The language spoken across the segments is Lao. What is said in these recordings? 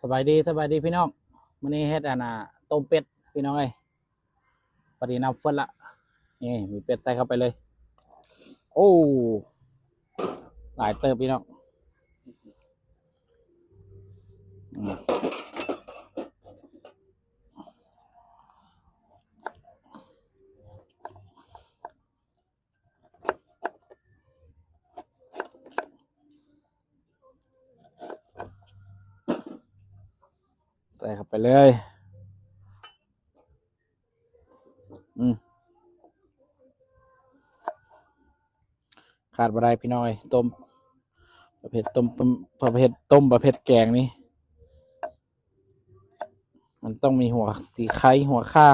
ສະບາຍດີ ສະບາຍດີພີ່ນ້ອງ. ມື້ນີ້ເຮັດອັນນ່າ ຕົ້ມເປັດພີ່ນ້ອງເອີຍ. ພໍດີນ້ຳຟົດລະ. ນີ້ ມີເປັດໃສ່ເຂົ້າໄປເລີຍ. ໂອ້ ຫຼາຍເຕີບພີ່ນ້ອງ. ອືມ ໃສ່ເຂົ້າໄປເລີຍ. ອືມ ຂາດບໍ່ໄດ້ພີ່ນ້ອງເອີຍ ຕົ້ມ ປະເພດຕົ້ມ ປະເພດຕົ້ມ ປະເພດແກງນີ້ ມັນຕ້ອງມີຫົວສີໄຄ ຫົວຂ່າ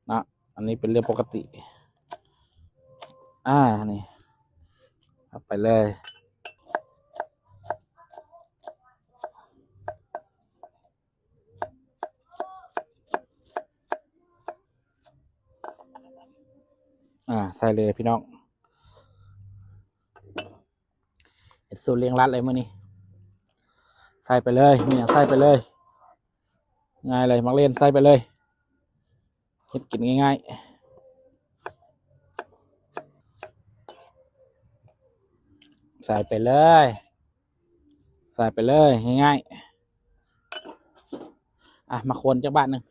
ເນາະ. ອັນນີ້ເປັນເລື່ອງປົກກະຕິ. ອາ ນີ້ ເອົາໄປເລີຍ. ອາ ໃສ່ເລີຍພີ່ນ້ອງ. ເຮັດສູດເລັ່ງລັດເລີຍມື້ນີ້. ໃສ່ໄປເລີຍ ມີຫຍັງໃສ່ໄປເລີຍ. ງ່າຍເລີຍ ໝາກເລັ່ນໃສ່ໄປເລີຍ. ເຮັດກິນງ່າຍໆ. ໃສ່ໄປເລີຍ ໃສ່ໄປເລີຍ ງ່າຍໆ. ອາ ມາຄົນຈັກບາດໜຶ່ງ.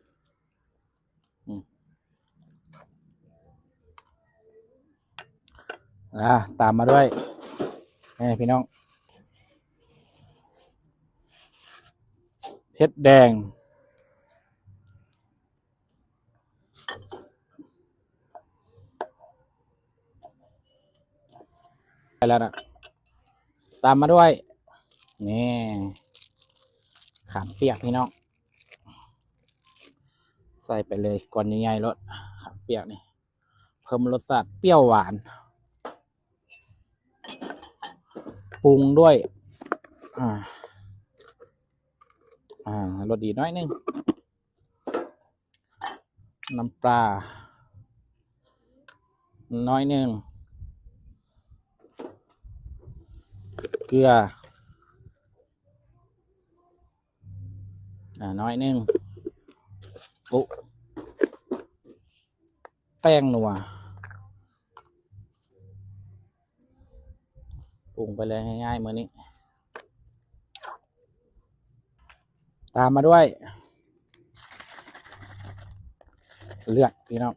ອືມ ອາ ຕາມມາດ້ວຍ ນີ້ພີ່ນ້ອງ ເຜັດແດງ. ໄປແລ້ວນະ. ຕາມມາດ້ວຍ ນີ້ ຂາມປຽກພີ່ນ້ອງ. ໃສ່ໄປເລີຍ ກ້ອນໃຫຍ່ໆໂລດ ຂາມປຽກນີ້ ເພີ່ມລົດຊາດປ່ຽວຫວານ. ປຸງດ້ວຍ ອາ ອາ ລົດດີໜ້ອຍໜຶ່ງ. ນ້ຳປາໜ້ອຍໜຶ່ງ, ເກືອ ອາ ໜ້ອຍໜຶ່ງ, ປຸ ແປ້ງນົວ. ປຸງໄປເລີຍ ງ່າຍໆ ມື້ນີ້. ຕາມມາດ້ວຍເລືອດພີ່ນ້ອງ,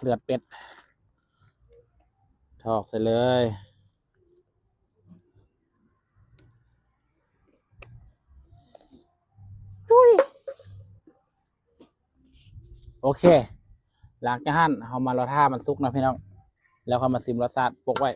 ເລືອດເປັດ ຖອກໃສ່ເລີຍ. ໂອເຄ ຫຼັງຈາກຫັ້ນເຮົາມາລໍຖ້າມັນສຸກເນາະພີ່ນ້ອງ, ແລ້ວຄ່ອຍມາຊິມລົດຊາດ. ປົກໄວ້